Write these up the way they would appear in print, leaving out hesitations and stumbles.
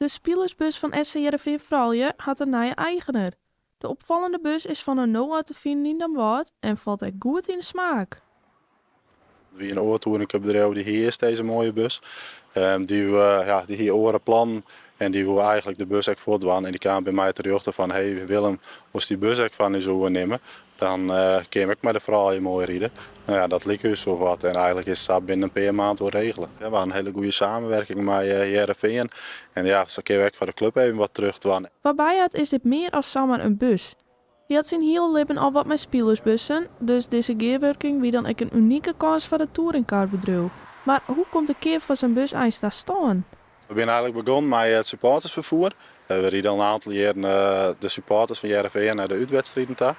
De spilersbus fan SC Hearrenfean Froulju hat in nije eigener. De opfallende bus is fan no ôf te finen yn Damwâld en falt ek goed yn 'e smaak. Der wie in oar touringcarbedriuw dy hie earst dizze moaie bus. Dy, ja, dy hie oare plannen en dy woe eigentlik de bus ek fuortdwaan. En dy kaam by my terjochte fan, hey Willem, wolst dy bus ek fan ús oernimme? Dan kinne we ek mei de froulju moai ride. No ja, dat like ús wol wat en eigentlik is it sa binnen in pear maand wol regele. We ha in hiele goede samenwerking mei Hearrenfean en ja, sa kinne we ek foar de klup even wat terugdwaan. Foar Bijard is dit mear as samar in bus. Hy hat syn hiele libben al wat mei spilersbussen, dus dizze gearwurking wie dan ek in unike kâns foar it touringcarbedriuw. Mar hoe komt de keap fan sa'n bus eins ta stân? We binne eigentlik begûn mei it supportersferfier. We ride al in oantal jierren de supporters fan Hearrenfean nei de útwedstriden ta.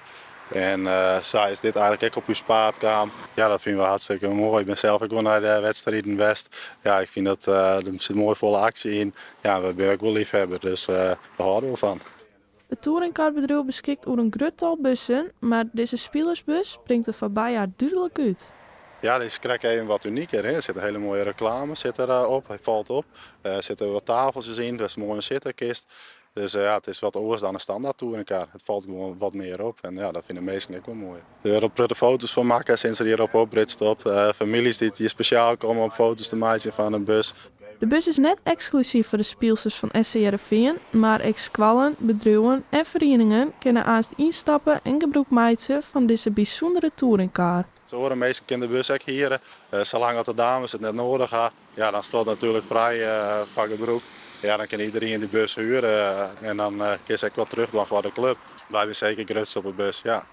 En sa is dit eigentlik ek op ús paad kaam. Ja, dat fine we hartstikke moai. Ik bin sels ek wol nei de wedstriden west. Ja, ik fyn dat der sit moai folle aksje yn. Ja, we binne ek wol leafhawwer, dus we hâlde wol fan. It touringcarbedriuw beskikt oer in grut tal bussen, mar dizze spilersbus springt der foar Bijard dúdlik út. Ja, dit is krekt even wat uniker. Hè. Der sit in hiele moaie reklame sit der op. Hy falt op. Der sitte wat tafeltsjes yn, dêr'tst moai oan sitte kinst. Dus ja, it is wat oars dan in standaard touringcar. It falt gewoan wat mear op en ja, dat fine de minsken ek wol moai. Der wurde protte foto's fan makke sinds er hjir op oprit stiet. Famyljes dy't hjir spesjaal komme om foto's te meitsjen fan de bus. De bus is net eksklusyf foar de spylsters fan SC Hearrenfean, mar ek skoallen, bedriuwen en ferieningen kinne aanst ynstappe en gebrûk meitsje fan dizze bysûndere touringcar. Dus oare minsken kinne de bus ek hiere, salang as de dames it net noadich ha. Ja, dan stiet it natuerlik frij foar gebrûk. Ja, dan kin iderien dy bus huere en dan kinne se ek wat terugdwaan foar de klup. Wy binne seker grutsk op de bus, ja.